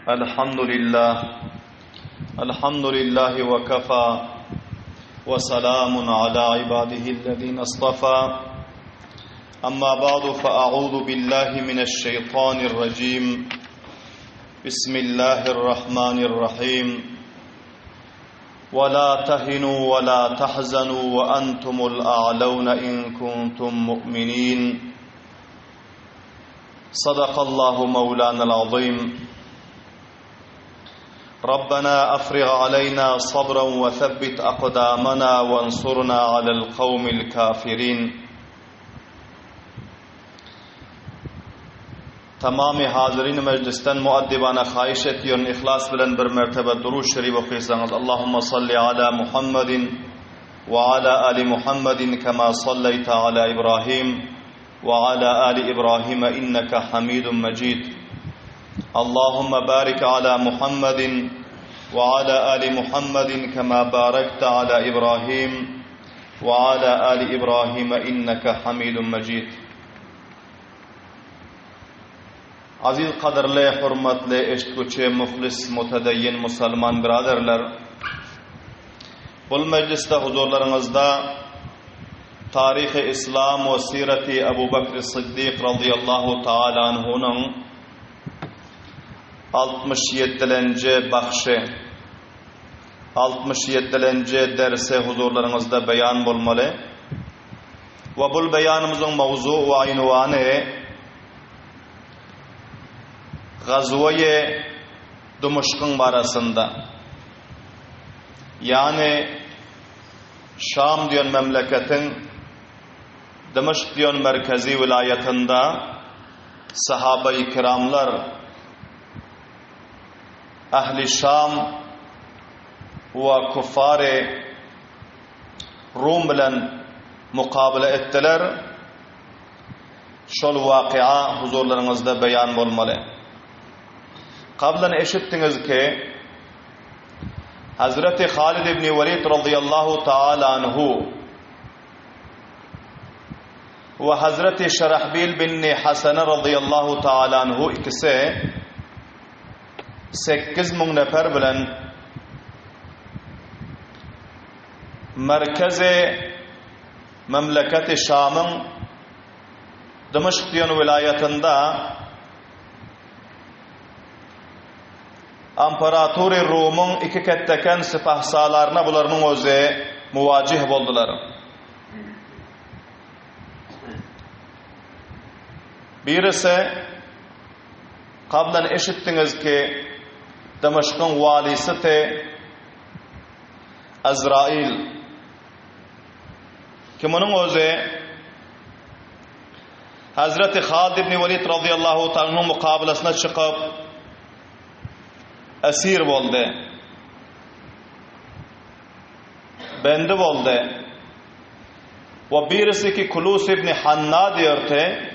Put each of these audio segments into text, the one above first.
الحمد لله الحمد لله وكفى وسلام على عباده الذين اصطفى أما بعد فأعوذ بالله من الشيطان الرجيم بسم الله الرحمن الرحيم ولا تهنوا ولا تحزنوا وأنتم الأعلون إن كنتم مؤمنين صدق الله مولانا العظيم ربنا أفرغ علينا صبرا وثبت أقدامنا وانصرنا على القوم الكافرين Tamamy hazyrin mejlisden muaddibana haýyş etýärin yhlas bilen bir mertebe Durud şerif okysaňyz Allahumma salli ala Muhammedin we ala ali Muhammedin kema salleýte ala Ibrahim we ala ali Ibrahim inneke Hamidun Mejid Allahumma barik ala Muhammedin we ala ali Muhammedin kema barakte ala Ibrahim we ala ali Ibrahim inneke Hamidun Mejid Aziz gadyrly hormatly eşitgüçi muhlis mutedeýin musalman byraderler! Bul mejlisde huzurlaryňyzda Taryhy Islam we Sireti Abu Bekri Syddyk razyýallahu taala anhunyň 67-lenji bahşy, 67-lenji dersi huzurlaryňyzda beýan bolmaly. We bul beýanymyzyň mowzu we ynwany Gazwaýy Dymyşkyň barasynda. Ýagny Şam diýen memleketiň Dymyşk diýen merkezi welaýatynda sahabaýy kiramlar Ähli Şam we kuffary Rum bilen mukabele etdiler. Şol wakya huzurlaryňyzda beýan bolmaly. Kablan eşitdiňiz ki, Hazreti Halid ibn Walid radıyallahu taala anhu we Hazreti Şerahbil bin Hasana radıyallahu taala anhu ikisi 8000 nefer bilen Merkezi memleketi Şamyň Dymaşk diýen welaýatynda Amparatury Rumyň iki ketdeken sypahsalaryna bularynyň özi muwajih boldular. Birisi Kablan eşitdiňiz ki, Dymaşkyň walysy Azrail. Ki munuň özi Hazreti Halid ibn Walid radıyallahu ta'alanyň mukabylasyna çykyp esir boldy. Bendi boldy. We birisi ki Kulus ibn Hanna diýerdi.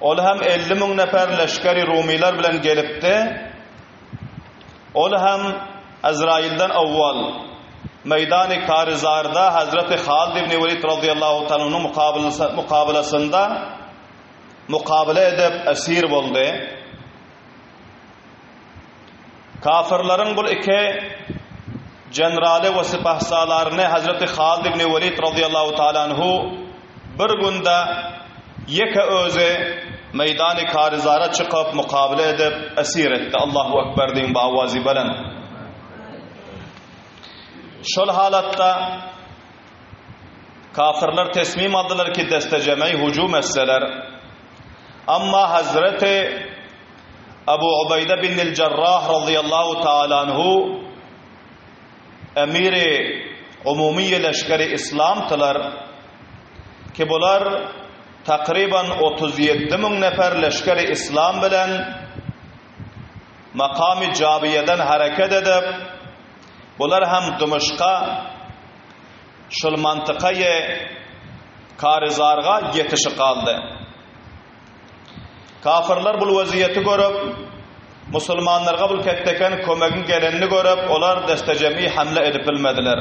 Ol hem 50 müň nefer leşgeri Rumylar bilen gelipdi. Ol hem Azrailden owwal Meýdany Karyzarda Hazreti Halid ibn Welid razyýallahu taala mukabylasynda mukabyla edip esir boldy. Kafirleriň bul iki jeneraly we sypahsalaryny Hazreti Halid ibn Welid razyýallahu taala anhu bir günde ýeke özi meýdany Karyzara çykyp mukabyla edip esir etdi. Allahu ekber diýiň bi awazy belent. Şol halatda kafirler tesmim aldylar ki destejemeý hujum etseler. Amma Hazreti Abu Ubeýde bin Jarrah razyýallahu taala anhu emiri umumiýe leşgeri islamdylar ki bular takryban 37 müň nefer leşgeri islam bilen makamy Jabiýeden hereket edip bular hem Dymyşka şol mantykaýy Karyzarga ýetişip galdy. Kafirler bul weziýeti görüp, musulmanlarga bul ketdeken kömegiň gelenini görüp, olar destejemi hamle edip bilmediler.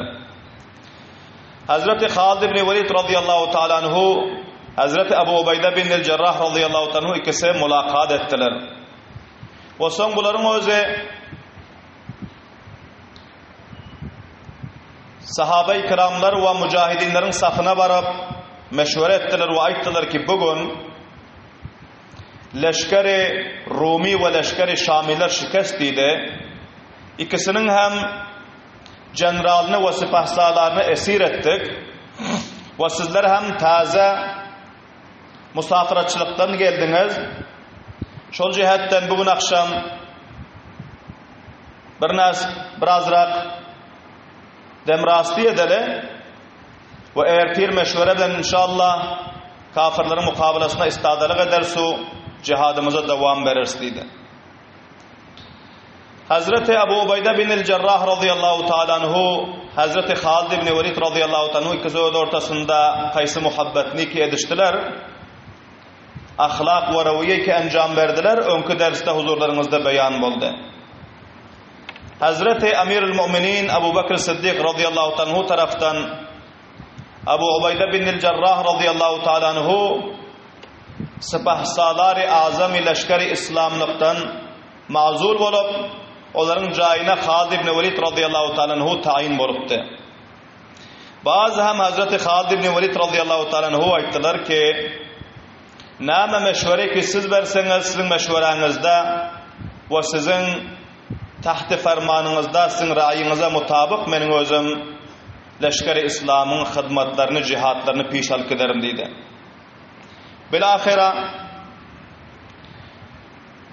Hazreti Halid ibn Welid radıyallahu taala anhu, Hazreti Abu Ubeýde bin el-Jerrah radıyallahu taala anhu ikisi mulakat etdiler. We soň bularyň özi Sahabe-i kiramlar we mujahidinleriň safyna baryp, meşwere etdiler we aýtdylar ki, bu gün leşgeri Rumi we leşgeri Şamiler şikest diýdi. Ikisiniň hem jeneralyny we sipahsalaryny esir etdik we sizler hem täze musafyraçylykdan geldiňiz. Şol jihetden bu gün akşam bir nas birazrak demrasty edeli we ertir meşwere bilen inşallah kafirleriň mukabalasyna istadalyk ederis u jihadymyza dowam bereris diýdi. Hazreti Abu Ubeýde bin el-Jerrah radıyallahu taala anhu, Hazreti Halid ibn Velid radıyallahu taala anhu ikisi öz ortasynda kaýsy muhabbetni ki edişdiler. Ahlak we rewiýe ki enjam berdiler, öňki dersde huzurlaryňyzda beýan boldy. Hazreti Amirul Mu'minin Abu Bekr Siddik radıyallahu taala anhu tarafdan Abu Ubeýde bin el-Jerrah radıyallahu taala anhu Sypahsalary azamy leşgeri yslamlykdan mazul bolup, olaryň jaýyna Halid ibn Welid razyýallahu taala anhu taýyn bolupdy. Bazy hem Hazreti Halid ibn Welid razyýallahu taala anhu aýtdylar ki, Näme meşwere ki siz berseňiz, siziň meşweräňizde we siziň tahty fermanyňyzda, siziň raýyňyza mutabyk meniň özüm leşgeri yslamyň hyzmatlaryny, jihatlaryny piş alyp giderin diýdi. Bilahyra,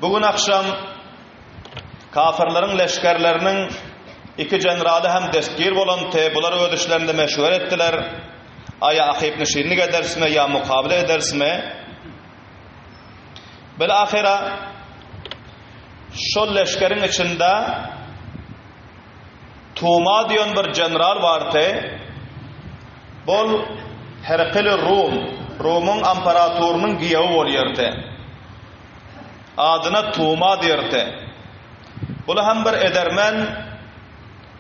bu gün agşam kafirleriň leşgerleriniň iki jeneraly hem destgir bolandy, bular öz işlerinde meşwer etdiler, Aýa akyp-nyşinlik ederismi ýa mukabele ederismi? Bilahyra, şol leşgeriň içinde Tuma diýen bir general bardy. Bol Herkili Rum, Rumyň amparatorynyň giýewi bolýardy. Adyna Tuma diýerdi. Bul hem bir edermen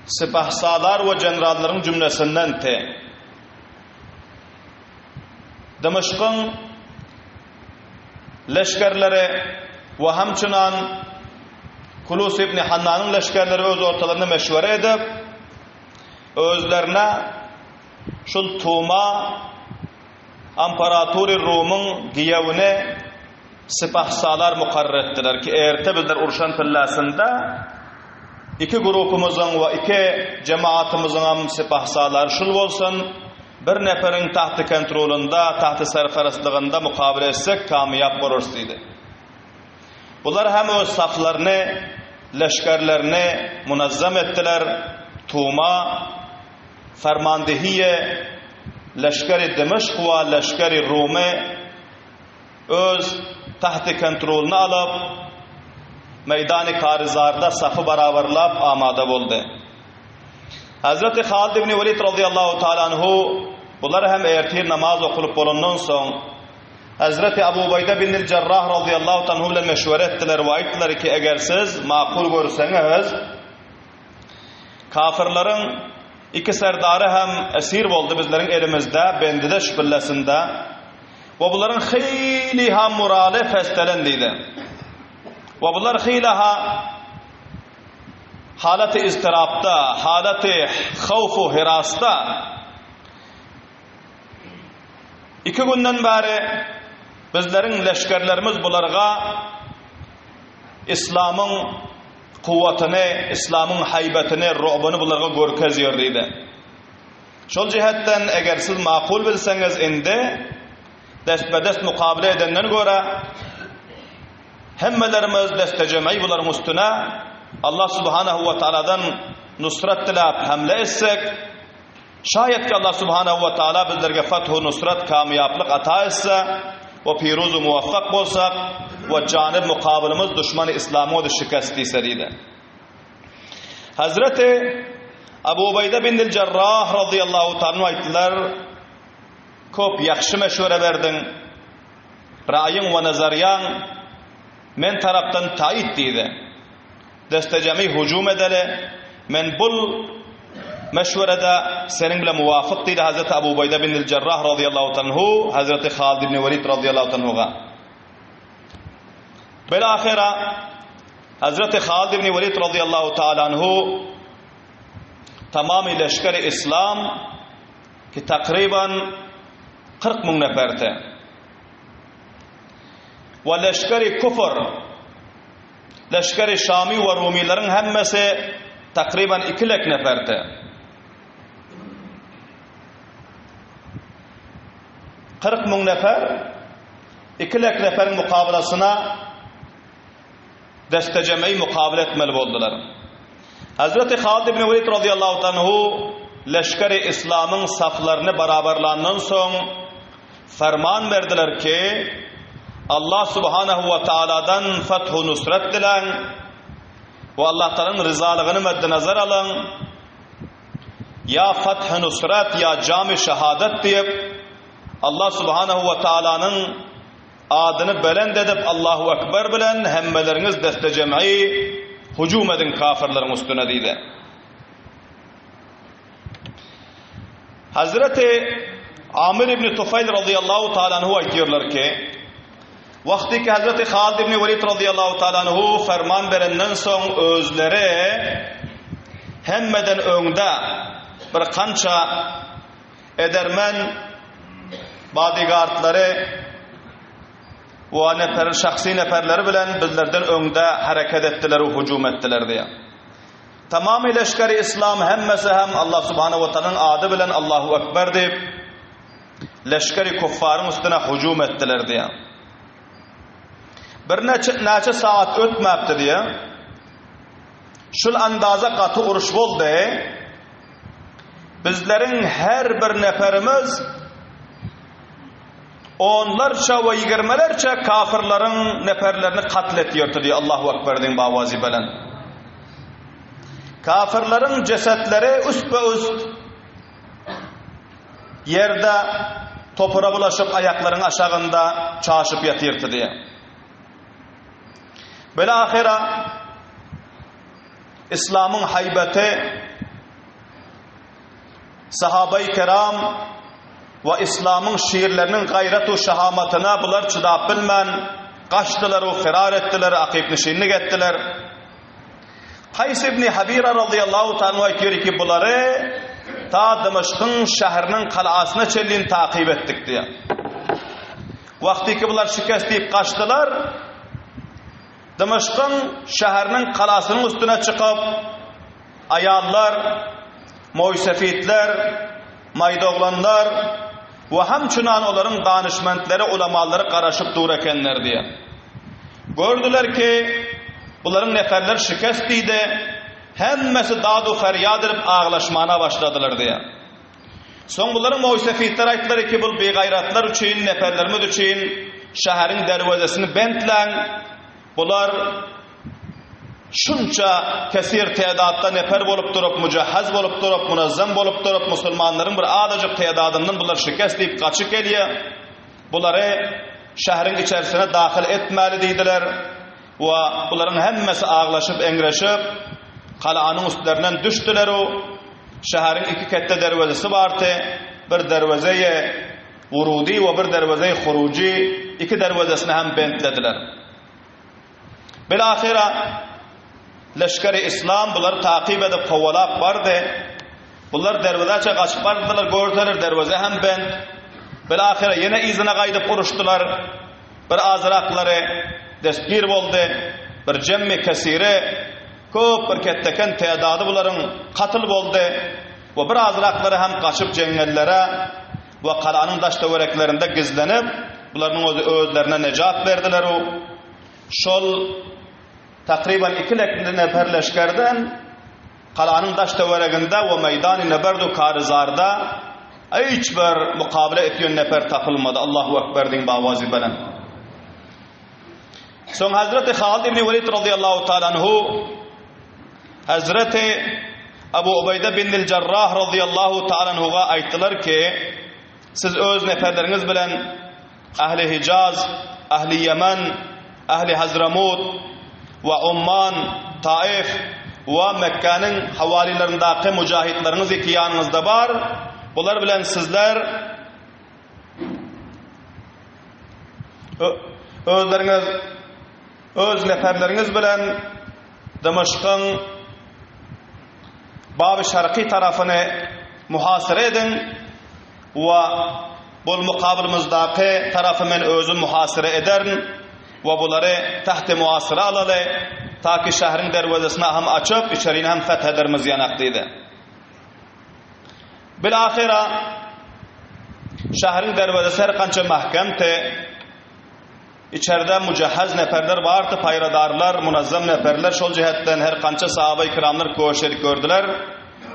sipahsalar we generallaryň jümlesindendi. Dymaşkyň leşgerleri we hamçynan Kulus ibn Hannanyň leşgerleri öz ortalarynda meşwere edip, özlerine şul Tuma amparatury Rumyň giýewini sipahsalar mukarrar etdiler ki, erte bizler urşan pillasynda iki grupumyzyň we iki jemaatymyzyňam sipahsalary şul bolsun, Bir neferiň tahty kontrolynda, tahty serperastlygynda mukabele etsek, kamyýap bolarys diýdi. Bular hem öz saflaryny, leşgerlerini munazzam etdiler, Tuma, fermandehiýe leşgeri Dimeşk we leşgeri Rumy öz tahty kontrolyna alyp, meýdany Karyzarda safy barabarlap amada boldy. Hazreti Halid ibn Welid radıyallahu taala anhu bular hem ertir namaz okulyp bolandan soň Hazreti Abu Ubeýde bin el-Jarrah radıyallahu taala anhu bilen meşwere etdiler we aýtdylar ki eger siz makul görseňiz kafirleriň iki serdary hem esir boldy bizleriň elimizde bendide şübillesinde we bularyň hyli ha morali pestelen diýdi. We bular hyli ha Halaty iztirapda, halaty howf-u hirasda iki günden bäri bizleriň leşgerlerimiz bularga islamyň kuwwatyny, islamyň haýbatyny, ru'buny bularga görkezýär diýdi. Şol jihetden eger siz makul bilseňiz indi destbe-dest mukabele edenden görä Hemmelerimiz deste-jem'i bularyň üstüne Allah subhanahu we taaladan nusrat diläp hemle etsek, şaýat ki Allah subhanahu we taala bizlerge fath-u nusrat, kamyýaplyk ata etse we piruz-u muwaffak bolsak we janyb mukabylymyz duşmany islamyň özi şikest diýse diýdi. Hazreti Abu Ubeýde bin Jarrah radıyallahu ta'ala aýtdylar, Köp ýagşy meşwere berdiň. Raýyň we nazarýaň men tarapdan taýyt diýdi. Destejemi hujum edeli, men bul meşwerede seniň bilen muwafyk diýdi Hazreti Abu Ubeýde bin el-Jarrah razyýallahu tanhu Hazreti Halid ibn Welid razyýallahu tanhuga. Bil-ahyra. Hazreti Halid ibn Welid radıyallahu taala anhu tamamy leşgeri islam ki takryban 40 müň neferdi. We leşgeri kufr leşgeri Şamy we Rumileriň hemmesi takryban 2 lek neferdi. 40 müň nefer 2 lek neferiň mukabalasyna destejemeý mukabala etmeli boldular. Hazreti Halid ibn Welid radıyallahu anhu leşgeri İslamyň saflaryny barabarlandan soň ferman berdiler ki, Allah subhanahu we taaladan fethu nusret diläň we Allah Taalanyň ryzalygyny medde nazar alyň. Ýa fethu nusret ýa jamy şehadet diýip Allah subhanahu we taalanyň Adyny belent edip Allahu Ekber bilen hemmeleriňiz deste-jem'i hüjüm ediň kafirleriň üstüne diýdi. Hazreti Amir ibn Tufayl radıyallahu taala anhu aýtýarlar ki, wagty ki Hazreti Halid ibn Welid radıyallahu taala anhu ferman berenden soň özleri hemmeden öňde bir kança Edermen bodyguardlary we neper şahsy neperleri bilen bizlerden öňde hereket etdiler we hüjüm etdiler diýýär. Tamamy leşgeri islam hemmesi hem Allah subhanahu we taalanyň ady bilen Allahu ekber diýip leşgeri kuffaryň üstüne hüjüm etdiler diýýär. Birnäçe näçe saat ötmäpdi diýýär. Şul andaza gaty uruş boldy. Bizleriň her bir neperimiz onlarça we ýigirmelerçe kafirleriň neperlerini katl etýärdi diýýär. Allahu Ekber diýiň bawazy belent. Kafirleriň jesetleri üstbe-üst ýerde topura bulaşyp aýaklaryň aşagynda çaşyp ýatyrdy diýýär. Bilahyra Islamyň haýbaty sahabaýy kiram we islamyň şirleriniň gaýrat-u şahamatyna bular çydap bilmän, gaçdylar we firar etdiler, akypnişinlik etdiler. Kaýs ibn Habira razyýallahu taala aýtýar ki, bulary ta Dymaşkyň şäheriniň kalasyna çenli takyp etdik diýýär. Wagty ki bular şikest diýip gaçdylar, Dymaşkyň şäheriniň galasynyň üstüne çykyp, aýallar, moýsefitler, maýdoglanlar we hamçynan olaryň danyşmentleri, ulamalary garaşyp dur ekenler diýýär. Gördüler ki, bularyň neferleri şikest diýdi, hemmesi dad-u-ferýat edip aglaşmana başladylar diýýär. Soň bularyň moýsefitleri aýtdylar ki, bul bigaýratlar üçin, neperlerimiz üçin şäheriň derwezesini bentläň, bular şunça kesir tedatda neper bolup durup, mujahhaz bolup durup, munazzam bolup durup, musulmanlaryň bir azajyk tedadyndan bular şikest diýip gaçyp gelýär. Bulary şäheriň içerisine dahyl etmäli diýdiler. We bularyň hemmesi aglaşyp, eňreşip, galanyň üstlerinden düşdüler-u, şäheriň iki ketde derwezesi bardy, bir derwezeýi wurudy we bir derwezeýi hurujy, iki derwezesini hem bentlediler. Bilahyra, leşgeri yslam bulary takyp edip, kowalap bardy. Bular derwezäçe gaçyp bardylar, görseler, derweze hem bent. Bilahyra, ýene yzyna gaýdyp uruşdylar. Bir azyraklary destgir boldy, bir jemmi kesiri, köp bir ketdeken tädady bularyň katyl boldy we bir azyraklary hem gaçyp jeňňellere we galanyň daş-töwereklerinde gizlenip, bularynyň özi özlerine nejat berdiler-u, şol takryban iki lek nefer leşgerden Galanyň daş-töwereginde we meýdany neberdu karyzarda hiç bir mukabele etýän nefer tapylmady. Allahu Ekber diýiň bawazy belent. Soň Hazreti Halid ibn Welid radıyallahu taala anhu Hazreti Abu Ubeýde bin Jarrah radıyallahu taala anhuga aýtdylar ki, siz öz neferleriňiz bilen Ähli Hijaz, ähli Ýemen, ähli Hazramut we Umman, Taif we Mekgäniň hawalylaryndaky mujahitleriňiz iki ýanyňyzda bar, bular bilen sizler özleriňiz öz neferleriňiz bilen. Dymaşkyň Baby Şarky tarapyny muhasyra ediň we bul mukabylymyzdaky tarapy men özüm muhasyra ederin we bulary tahti muasyra alaly, ta ki şäheriň derwezesini hem açyp, içerini hem feth edermiz ýanak diýdi. Bilahyra şäheriň derwezesi her kança mähkemdi. Içerde mujahhaz neperler bardy, paýradarlar, munazzam neperler, şol jähetden her kança sahabaýy kiramlar köşeşip edip gördüler,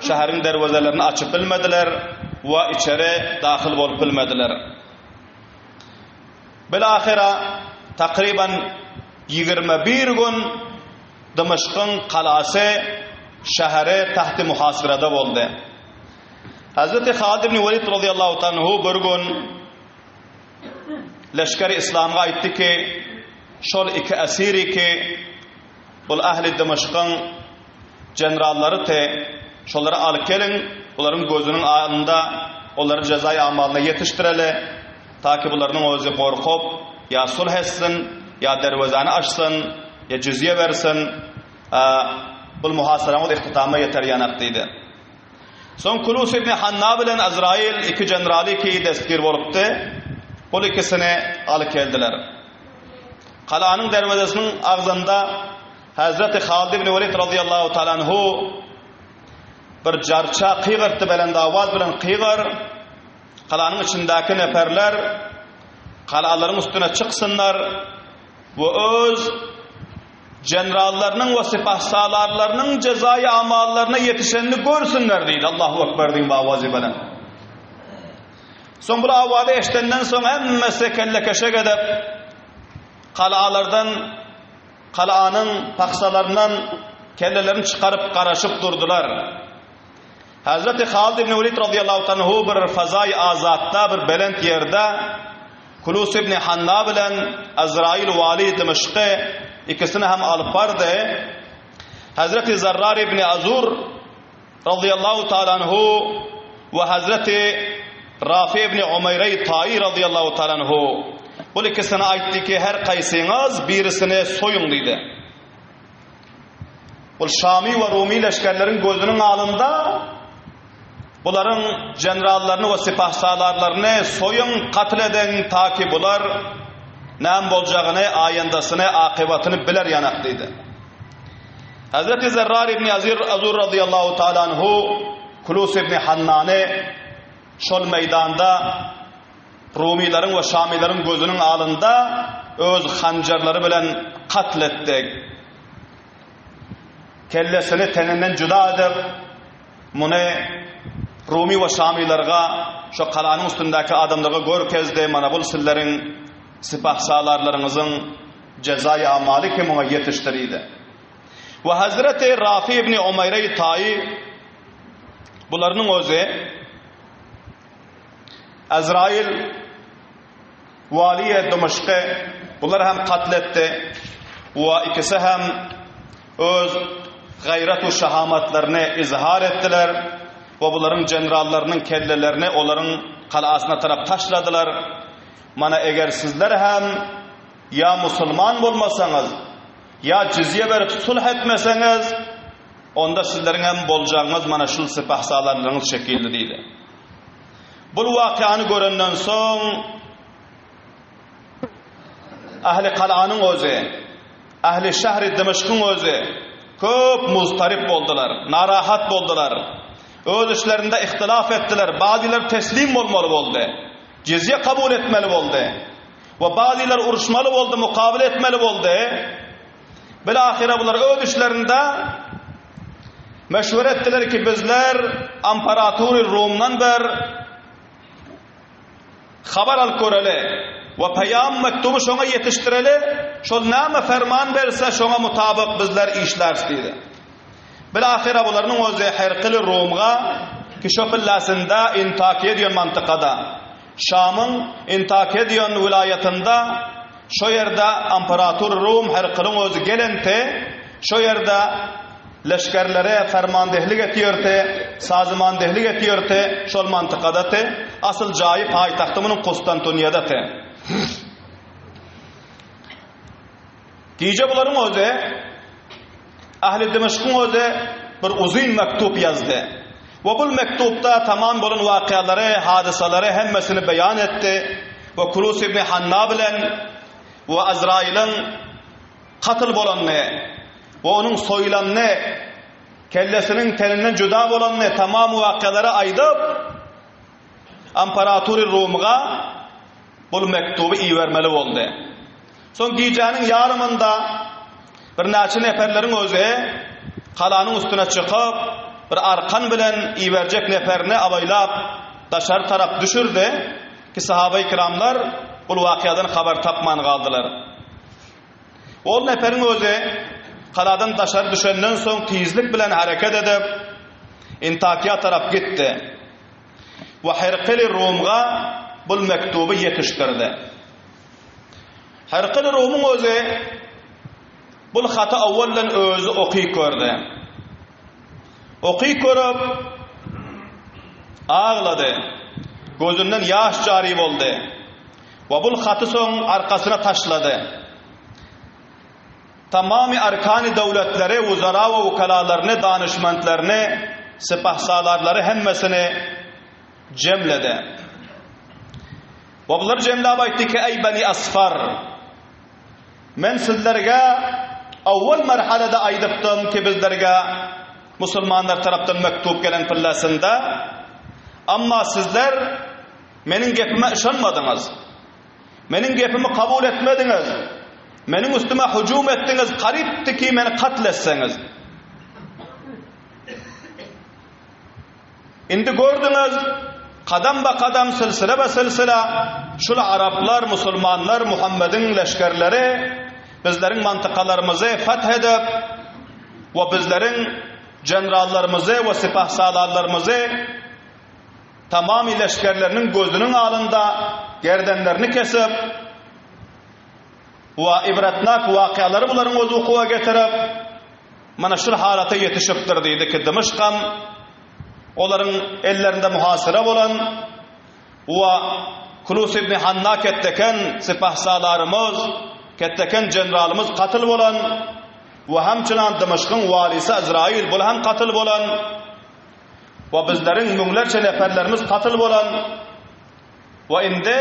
şäheriň derwezelerini açyp bilmediler we içeri dahyl bolup bilmediler. Bilahyra, takryban 21 gün Dymaşkyň galasy, şäheri tahti muhasyrada boldy. Hazreti Halid ibn Welid razyýallahu tanhu bir gün Leşgeri Yslamga aýtdy ki, şol iki esiri ki, bul ähli Dymaşkyň jenrallary te, şolary alyp geliň, bularyň gözüniň alnynda olary jezaý amalyna ýetişdireli, ta ki bularynyň özi gorkup, ýa sulh etsin, ýa derwezäni açsyn, ýa jüzýe bersin, bul muhasaraňyz ihtitama ýeter ýanak diýdi. Soň Kulus ibn Hanna bilen Azraýyl iki jeneraly ki destgir bolupdy, bul ikisini alyp geldiler. Galanyň derwezesiniň agzynda Hazreti Halid ibn Welid razyýallahu taala anhu bir jarça gygyrtdy belent awaz bilen gygyr. Galanyň içindäki neperler galalaryň üstüne çyksynlar we öz Jenerallarynyň we sypahsalarlarynyň jezaýy amallaryna ýetişenini görsünler diýdi. Allahu Ekber diýip awazy belent. Soň bu awazy eşidenden soň hemmesi kellekeşek edip galalardan galanyň paksalaryndan kellelerini çykaryp garaşyp durdular. Hazreti Halid ibn Welid radiyallahu anhu bir fazaý azatda bir belent ýerde Kulus ibn Hanna bilen Azrail wali Dymaşky ikisini hem alyp bardy. Hazreti Zarrar ibn Azur radiyallahu taala anhu we Hazreti Rafi ibn Umeýre Taýy radiyallahu taala anhu bu ikisine aýtdy ki, her kaýsyňyz birisini soýuň diýdi. Ol Şamy we Rumy leşgerleriň gözüniň alynda bularyň jenerallaryny we sypahsalarlaryny soýuň, katl ediň, taki bular näme boljagyny, aýendasyny, akybatyny biler ýanak diýdi. Hazreti Zerrar ibn Azir Azur radıyallahu taala anhu Kulus ibn Hannany şol meýdanda Rumylaryň we şamylaryň gözüniň alynda öz hanjarlary bilen katl etdi. Kellesini teninden juda edip, muny Rumy we şamylarga, şo galanyň üstündäki adamlarga görkezdi, mana bul sizleriň sypahsalarlaryňyzyň jezaýy amaly ki muňa ýetişdi diýdi. We Hazreti Rafi ibn Umeýre Taýy bularynyň özi Azrail waliýe Dymaşky bular hem katl etdi we ikisi hem öz gaýrat we şahamatlaryny izhar etdiler we bularyň jenerallarynyň kellelerini olaryň galasyna tarap taşladylar. Mana eger sizler hem ýa musulman bolmasaňyz, ýa jizýe berip sulh etmeseňiz, onda sizleriň hem boljagyňyz mana şul sypahsalarlaryňyz şekilli diýdi. Bul wakany görenden soň ähli galanyň özi, ähli şähri Dymaşkyň özi köp muztaryp boldular, narahat boldular. Öz içlerinde ihtilaf etdiler, bazylary teslim bolmaly boldy. Jizýe kabul etmeli boldy. We bazylary uruşmaly boldy, mukabyla etmeli boldy. Bilahyra bular öz içlerinde meşwere etdiler ki, bizler Amparatury Rumdan bir habar alyp göreli we peýam mektuby şoňa ýetişdireli, şol näme ferman berse şoňa mutabyk bizler işläris diýdi. Bilahyra bularynyň özi Herkili Rumga ki şo pillasynda Intakiýe diýen mantykada, Şamyň Intakiýe diýen welaýatynda Şo ýerde amperator Rum Herkulyň özi gelenti, şo ýerde leşgerlere fermandehlik etýärti, sazymandehlik etýärti, şol mantykadady. Asyl jaýy paýtagty munuň Kustantuniýadady. Gije bularyň özi. Ähli Dimeşkiň özi bir uzyn mektup ýazdy. We bul mektupda tamam bolan wakyalary, hadysalary hemmesini beýan etdi we Kulus ibn Hanna bilen we Azraýylyň katyl bolanyny we onuň soýulanyny, kellesiniň teninden juda bolanyny tamam wakyalary aýdyp, Amparatury Rumga bul mektuby ibermeli boldy. Soň gijäniň ýarymynda birnäçe neperleriň özi galanyň üstüne çykyp, bir arkan bilen iberjek neperini abaýlap daşary tarap düşürdi ki, sahabaýy kiramlar bul wakyýadan habar tapman galdylar. Ol neperiň özi galadan daşary düşenden soň tizlik bilen hereket edip, Intakiýa tarap gitdi. We Herkeli Rumga bul mektuby ýetişdirdi. Herkeli Rumuň özi bul haty owaldan özi oky gördi. Oky görüp aglady. Gözünden ýaş jary boldy. We bul haty soň arkasyna taşlady. Tamamy arkany döwletleri, wuzara we wukalalaryny, danyşmentlerini, sypahsalarlary hemmesini jemledi. We bulary jemläp aýtdy ki, Eý Beni Asfar! Men sizlerge owwal merhalede aýdypdym ki, bizlerge musulmanlar tarapdan mektup gelen pillasynda, amma sizler meniň gepime yşanmadyňyz. Meniň gepimi kabul etmediňiz. Meniň üstüme hüjüm etdiňiz, garypdy ki meni katl etseňiz. Indi gördüňiz, kadam-ba-kadam, silsile-be-silsile şul araplar, musulmanlar, Muhammediň leşgerleri bizleriň mantykalarymyzy feth edip we bizleriň jenrallarymyzy we sipahsalarlarymyzy Tamamy leşgerleriniň gözüniň alynda gerdenlerini kesip we ibretnak wakyalary bularyň öz wukuwa getirip, mana şul halata ýetişipdir diýdi ki, Dymyşkam olaryň ellerinde muhasyra bolan we Kulus ibn Hanna ketdeken sipahsalarymyz, ketdeken jenralymyz katyl bolan we hemçinan Dymyşkyň walisi Azrail bul hem katyl bolan We bizleriň müňlerçe neperlerimiz katyl bolan we indi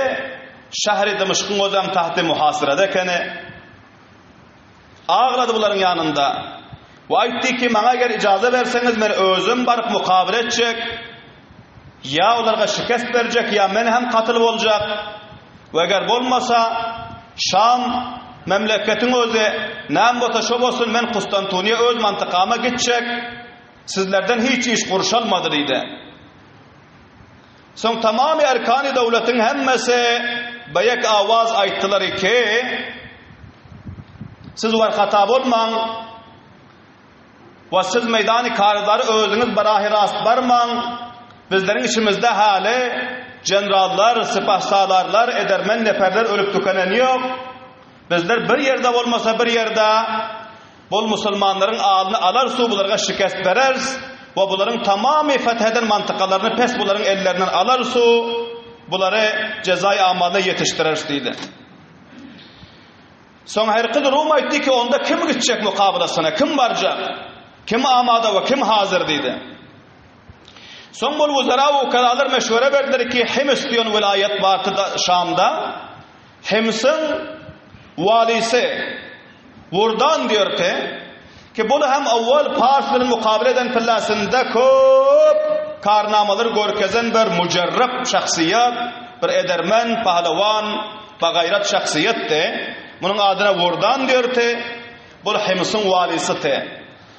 şähri Dymyşkyň özem tahty muhasyrada ekeni. Aglady bularyň ýanynda. We aýtdy ki, maňa eger ijaza berseňiz men özüm baryp mukabele etjek, ýa olarga şikest berjek, ýa men hem katyl boljak. We eger bolmasa, Şam memleketiň özi näme bolsa şo bolsun, men Kustantuniýa öz mantykama gitjek. Sizlerden hiç iş gurşalmady diýdi. Soň tamamy erkany döwletiň hemmesi beýek awaz aýtdylar ki, Siz war hata bolmaň we siz meýdany karzary özüňiz barahy rast barmaň, bizleriň içimizde häli jenrallar, sypahsalarlar, edermen neperler ölüp tükenen ýok. Bizler bir ýerde bolmasa bir ýerde Bol musulmanlaryň alyny alarys u bularga şikest bereris we bularyň tamamy feth eden mantykalaryny pes bularyň ellerinden alarys u bulary jezaý amalyna ýetişdireris diýdi. Soň Herkil Rum aýtdy ki onda kim gitjek mukabalasyna, kim barjak, kim amada we kim hazyr diýdi. Soň bol wuzara we ukalalar meşwere berdiler ki Hims diýen welaýat bardy Şamda. Himsiň walisi Wurdan diýerki, ki bul hem owwal pars bilen mukabele eden pillasynda köp karnamalar görkezen bir mujarrap şahsyýet, bir edermen, pahlawan, bagaýrat şahsyýetdi. Munuň adyna Wurdan diýerdi, bul Himsiň walisidi.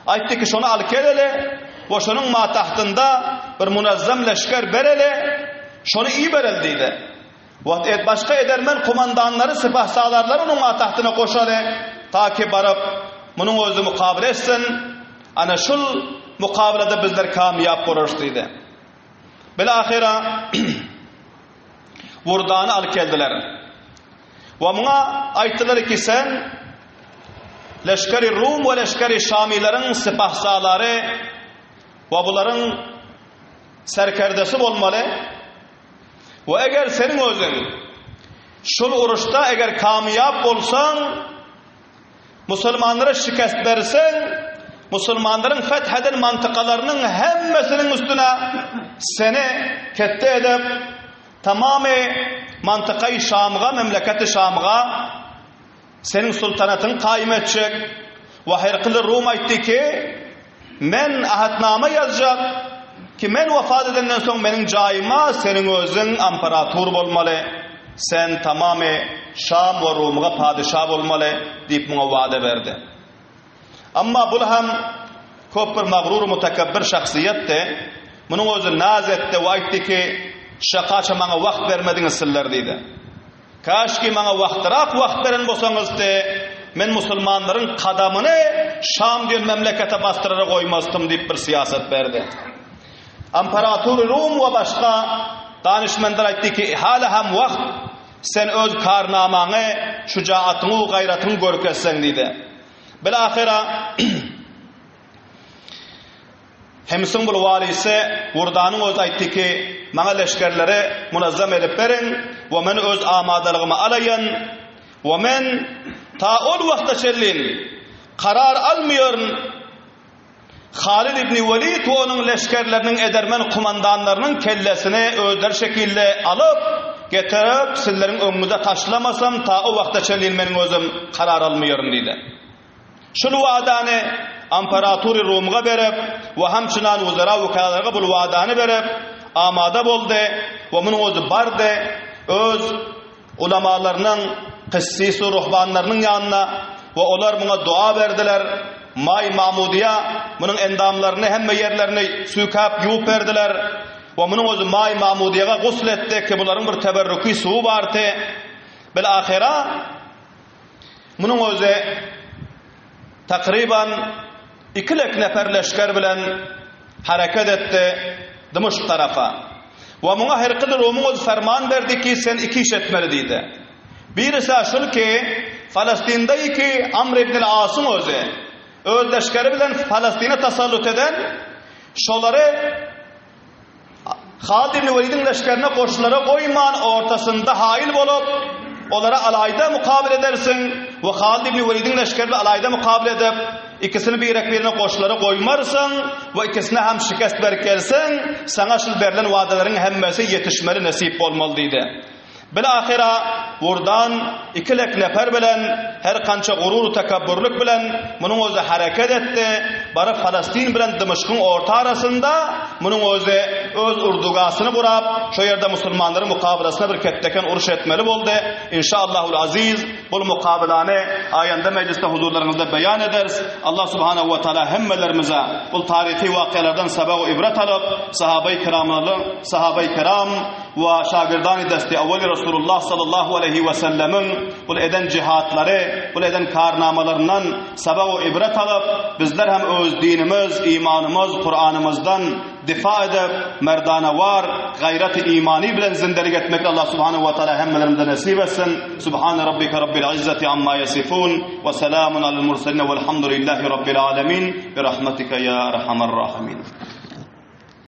Aýtdy ki, şony alyp geleli we şonuň matahtynda bir munazzam leşger bereli, şony ibereli diýdi. Wagt et başga edermen kumandanlary sypahsalarlary onuň atahtyna goşaly, ta ki baryp, munuň özi mukabele etsin, ana şul mukabelede bizler kamýap bolarys diýdi. Bilahyra Wurdany alyp geldiler. We muňa aýtdylar ki sen leşgeri Rum we leşgeri Şamileriň sypahsalary we bularyň serkerdesi bolmaly. We eger seniň özüň şul uruşda eger kamýap bolsaň, musulmanlara şikest berseň, Musulmanlaryň feth eden mantykalarynyň hemmesiniň üstüne seni ketde edip, tamamy mantykaýy Şamga, memleketi Şamga seniň sultanatyňy kaýym etjek. We Herkli Rum aýtdy ki, Men ahatnama ýazjak ki, men wefat edenden soň meniň jaýyma seniň özüň amperatur bolmaly, sen tamamy Şam we Rumga padyşa bolmaly diýip muňa wada berdi. Emma bul hem köp bir magrur mutekebbir şahsyýetdi. Munuň özi naz etdi we aýtdy ki, Şakaça maňa wagt bermediňiz sizler diýdi. Kaşki maňa wagtyrak wagt beren bolsaňyzdy, men musulmanlaryň kadamyny Şam diýen memlekete basdyrara goýmazdym diýip bir syýasat berdi. Imperatory Rum we başga danyşmendler aýtdy ki, hala hem wagt, sen öz karnamaňy, şujaatyňy we gaýratyňy görkezseň diýdi. Bilahyra Hemsiň bul walisi Wurdanyň özi aýtdy ki, Maňa leşgerleri munazzam edip beriň we men öz amadalygymy alaýyn we men ta ol wagta çenli karar almaýaryn, Halid ibn Welid we onuň leşgerleriniň edermen kumandanlarynyň kellesini özleri şekilde alyp, getirip, sizleriň öňüňize taşlamasam, ta o wagta çenli meniň özüm karar almaýaryn diýdi. Şul wadany Amperatury Rumga berip we hamçynan wuzara wekalarga bul wadany berip, amada boldy we munuň özi bardy öz ulamalarynyň, kyssis-u ruhbanlarynyň ýanyna we olar muňa dua berdiler, maý mamudyýa munuň endamlaryny hemme ýerlerini süýkäp ýuwup berdiler we munuň özi maý mamudyýaga gusl etdi ki bularyň bir teberrüki suwy bardy. Bil-ahyra Munuň özi takryban iki lek nefer leşger bilen hereket etdi Dymışk tarapa. We muňa Herkil Rumyň özi ferman berdi ki, sen iki iş etmeli diýdi. Birisi şul ki, Falastynda iki Amr ibn Asyň özi öz leşgeri bilen Falastyna tasallut eden şolary Halid ibn Welidiň leşgerine goşulara goýman ortasynda haýyl bolup, olara alaýda mukabyl edersiň we Halid ibn Welidiň leşgerini alaýda mukabyl edip, ikisini birek-birine goşulara goýmarsyň we ikisine hem şikest berip gelseň, saňa şul berlen wadalaryň hemmesi ýetişmeli nesip bolmaly diýdi. Bilahyra Wurdan ikilek nefer bilen her kança gurur-tekebburlyk bilen munuň özi hereket etdi, baryp Falastin bilen Dymyşkyň orta arasynda munuň özi öz urdugasyny gurap, şo ýerde musulmanlaryň mukabylasyna bir ketdeken uruş etmeli boldy. Inşaallahul aziz bul mukabylany aýanda mejlisde huzurlaryňyzda beýan ederis. Allah subhanahu we taala hemmelerimize bul taryhy wakyalardan sabak we ibret alyp, sahabaý kiramlaryň, sahabaý kiram, we şagirdany desti awwali Resulullah sallallahu aleýhi we sellemiň bul eden jihatlary, bul eden karnamalaryndan sabak we ibret alyp, bizler hem öz dinimiz, imanymyz, Kuranymyzdan difa edip, merdanawar, gaýraty imany bilen zindelik etmekli Allah subhanahu we taala hemmelerimize nesip etsin. Subhane rabbike rabbil izzati amma yasifun we selamun alel murselin velhamdülillahi rabbil alemin. Bi rahmetike ya erhamer rahimin.